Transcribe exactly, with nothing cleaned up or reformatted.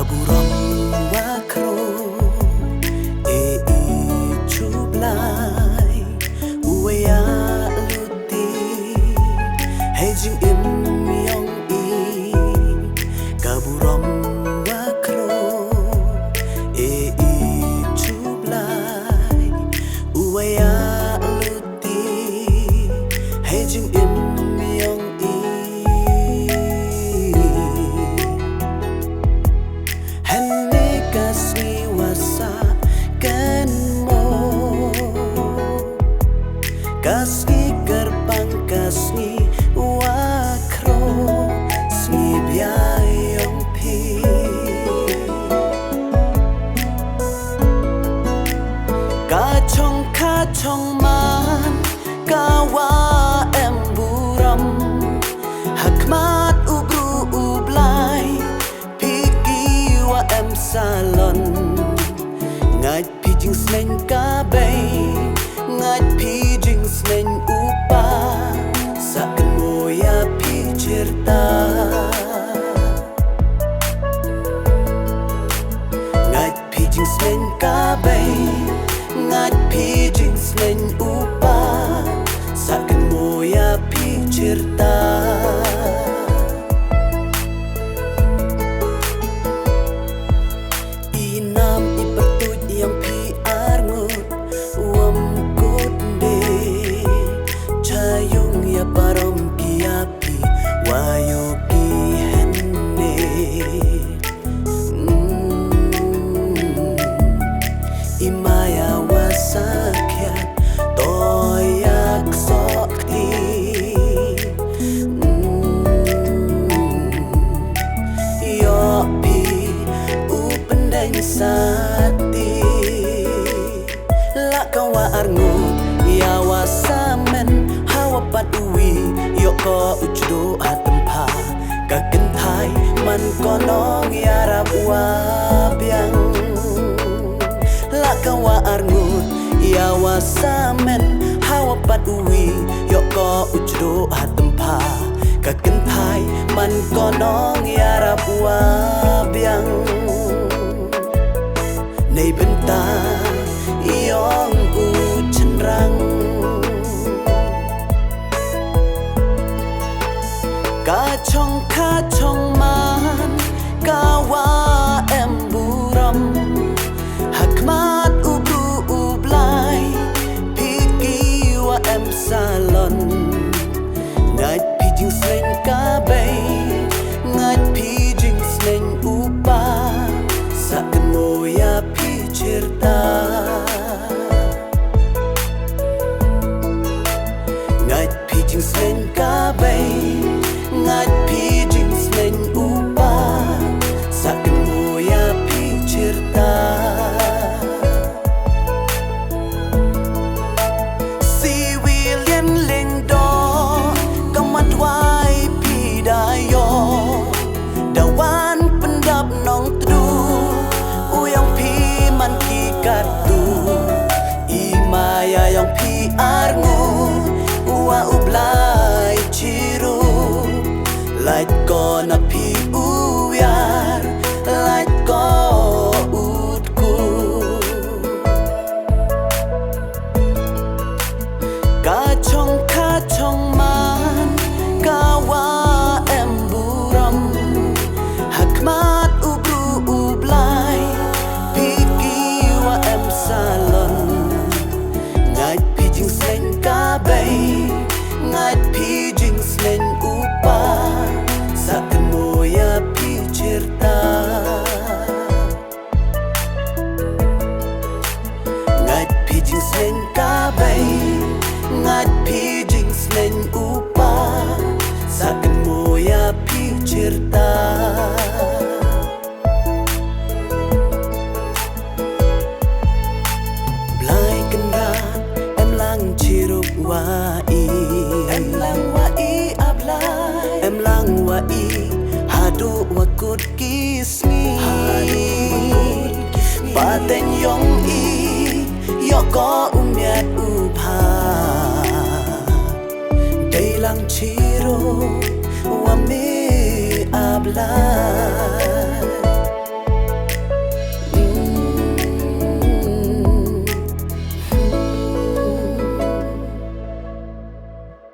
Burom wa khro, e i Trai Blai, u wa ïa luti ha jingim yong i. Ka burom wa khro, e i Trai Blai, u wa ïa luti ha jingim yong i. Hynne ka sngi wa sah kynmaw, ka sngi kyrpang, ka sngi wa khro, sngi bia yong phi. Ka chong kha chong man, ka wa em burom ha khmat u Bru u Blai, phi ki wa em salon. Ngait phi jingsneng ka bei, ngait phi jingsneng u pa, sa kynmaw ïa phi chirta. Ngait phi jingsneng ka bei, ngait phi jingsneng u pa, sa kynmaw ïa phi chirta. I nam i pyrtuit yong phi arngut, wam kut de, cha yung ïa parom ki ïa phi, wa ïoh ki hynne. Mm. I maya wa sakhiat, to ïa ksoh kti. Mm. Ïoh phi u pyndeng sati. La ka wa arngut ïa wa samen, ha wa pat uwi ïoh ko u jduh ha tympha. Ka kynthai man ko nongïarap wa biang. La ka wa arngut ïa wa samen, ha wa pat uwi ïoh ko u jduh ha tympha. Ka kynthai man ko nongïarap wa biang. Nei bynta ïong u chynrang. Ka chong kha chong man, ka wa em burom ha khmat u Bru u Blai, phi ki wa em salon. Ngait phi jingsneng ka bei, ngait phi jingsneng u pa, sa kynmaw ïa phi chirta. Ngait phi jingsneng ka bei, ngait phi jingsneng u pa, sa kynmaw ïa phi chirta. Siwi Lian Lyngdoh, ka mat wai phi da ïoh, da wan pyndap Nongtdu, u ïong phi man ki kattu, i maya ïong phi arngut, u wa u Blai chirup, lait ko na phi u wiar, lait ko u tku. Ka chong kha chong man, ka wa em burom ha khmat u Bru u Blai, phi ki wa em salon. Ngait phi jingsneng ka bei, ngait phi jingsneng u pa, sa kynmaw ïa phi chirta. Ngait phi jingsneng ka bei, ngait phi jingsneng u pa, sa kynmaw ïa phi chirta. Blai Kynrad, em lang chirup wa i. Em lang wa i, a Blai. Em lang wa i, haduh wa kut ki sngi. Haduh wa kut ki sngi. Pateng ïong i, ïoh ko u miat u bha. Dei lang chirup wa me, a Blai.